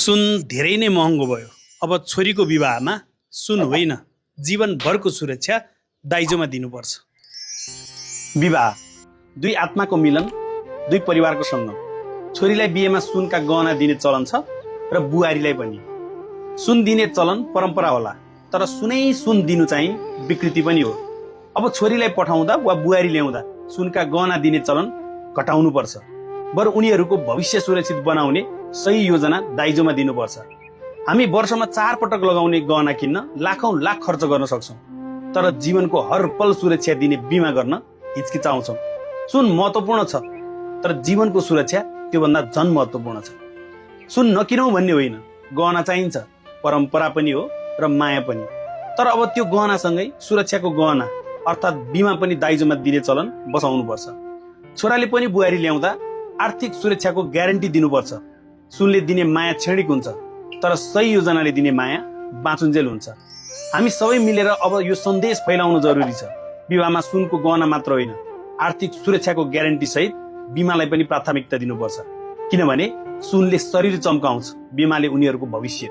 सुन धेरै नै महँगो भयो। अब छोरीको विवाहमा सुन होइन जीवनभरको सुरक्षा दाइजोमा दिनुपर्छ। विवाह दुई आत्माको मिलन, दुई परिवारको सङ्गम। छोरीलाई बिहेमा सुनका गहना दिने चलन छ र बुहारीलाई पनि। सुन दिने चलन परम्परा होला, तर सुनै सुन दिनु चाहिँ विकृति पनि हो। अब छोरीलाई पठाउँदा वा बुहारी ल्याउँदा सुनका गहना दिने चलन घटाउनुपर्छ। बरु उनीहरूको भविष्य सुरक्षित बनाउने सही योजना दाइजोमा दिनुपर्छ। हामी वर्षमा 4 पटक लगाउने गहना किन्न लाखौं लाख खर्च गर्न सक्छौँ, तर जीवनको हर पल सुरक्षा दिने बिमा गर्न हिचकिचाउँछौँ। सुन महत्त्वपूर्ण छ, तर जीवनको सुरक्षा त्योभन्दा झन् महत्त्वपूर्ण छ। सुन नकिनौँ भन्ने होइन, गहना चाहिन्छ, परम्परा पनि हो र माया पनि। तर अब त्यो गहनासँगै सुरक्षाको गहना अर्थात् बिमा पनि दाइजोमा दिने चलन बसाउनुपर्छ। छोराले पनि बुहारी ल्याउँदा आर्थिक सुरक्षाको ग्यारेन्टी दिनुपर्छ। सुनले दिने माया क्षणिक हुन्छ, तर सही योजनाले दिने माया बाँचुन्जेल हुन्छ। हामी सबै मिलेर अब यो सन्देश फैलाउनु जरुरी छ। विवाहमा सुनको गहना मात्र होइन, आर्थिक सुरक्षाको ग्यारेन्टी सहित बिमालाई पनि प्राथमिकता दिनुपर्छ। किनभने सुनले शरीर चम्काउँछ, बिमाले उनीहरूको भविष्य।